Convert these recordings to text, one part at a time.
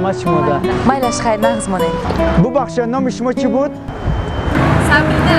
Раҳмат шумода. Майлаш, хайр, нағз монед. Бубахшед, номи шумо чӣ буд? Сабрина.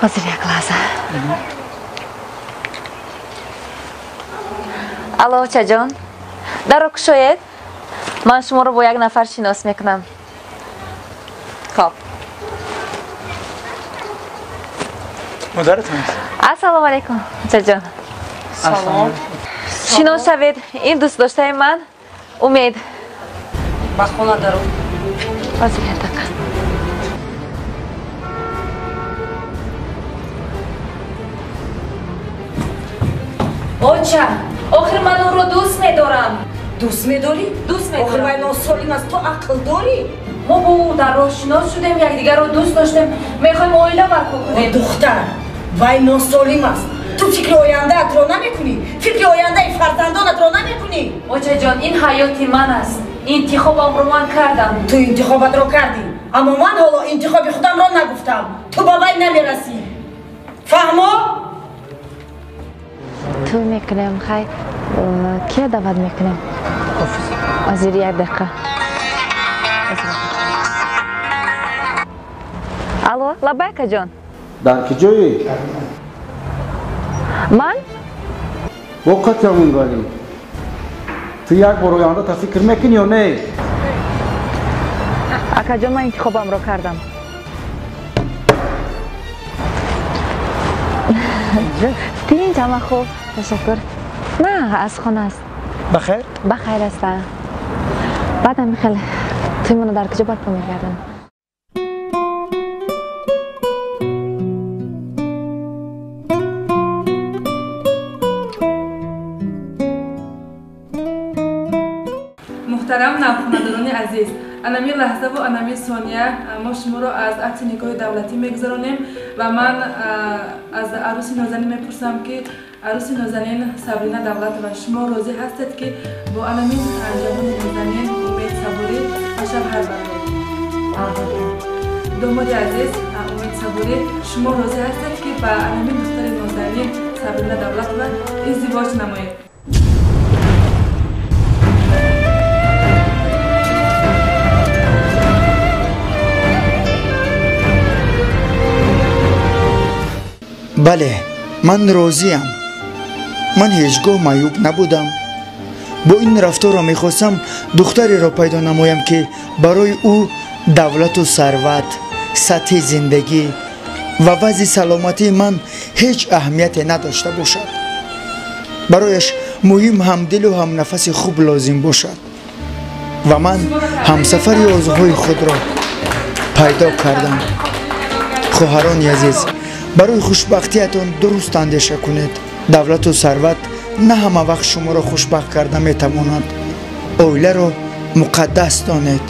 Ҳозир як лаҳза. Алло, очаҷон, дарро кушоед, ман шуморо бо як нафар шинос мекунам. Хоб. Модаратон аст? Ассалому алайкум, очаҷон. Салом. Шинос шавед, ин дӯстдоштаи ман Умед. Ба хона даро. Ҳозир як дақиқа. Оча, охир ман ӯро дӯст медорам. Дӯст медорӣ? Дӯст медорам. Охир вай носолим аст, ту ақл дорӣ? Мо бо ӯ дар роҳ шинос шудем, якдигарро дӯст доштем, мехоҳем оила барпо кунем. Духтар, вай носолим аст. Ту фикри ояндаатро намекунӣ? Фикри ояндаи фарзандонатро намекунӣ? Очаҷон, ин ҳаёти ман аст. Интихобамро ман кардам. Ту интихобатро кардӣ, аммо ман ҳоло интихоби худамро нагуфтам. Ту ба вай намерасӣ. Фаҳмо? Тӯй мекунем, хай, кия даъват мекунем? Ҳозир як дақиқа. Алло, лаббай, акаҷон. Дар ки ҷое? Ман? Бо қатъиямон валӣ. Ту як бор оянда фикр мекунӣ ё не? Акаҷон, ман интихобамро кардам. Тинҷ, ҳама хуб, ташаккур. На, аз хона аст. Бахайр? Бахайр аст. Баъдам хеле тӯймонро дар куҷо барпо мекардам? Муҳтарам навхонадорони азиз, анами лаҳзаву анами сония мо шуморо аз акти никоҳи давлатӣ мегузаронем ва ман аз арӯси нозанин мепурсам, ки арӯси нозанин Сабрина Давлатова, шумо розӣ ҳастед, ки бо анамин ҷавони нозанин Умед Сабурӣ ба шавҳар бароед? Домоди азиз Умед Сабурӣ, шумо розӣ ҳастед, ки ба анамин духтари нозанин Сабрина Давлатова издивоҷ намоед? Бале, ман розиям. Ман ҳеҷ гоҳ маъюб набудам. Бо ин рафторро мехостам духтареро пайдо намоям, ки барои ӯ давлату сарват, сатҳи зиндагӣ ва вазъи саломатии ман ҳеҷ аҳамияте надошта бошад. Барояш муҳим ҳамдилу ҳамнафаси хуб лозим бошад ва ман ҳамсафари орзуҳои худро пайдо кардам. Хоҳарони азиз, барои хушбахтиятон дуруст андеша кунед. Давлату сарват На ҳама вақт шуморо хушбахт карда метавонад. Оиларо муқаддас донед.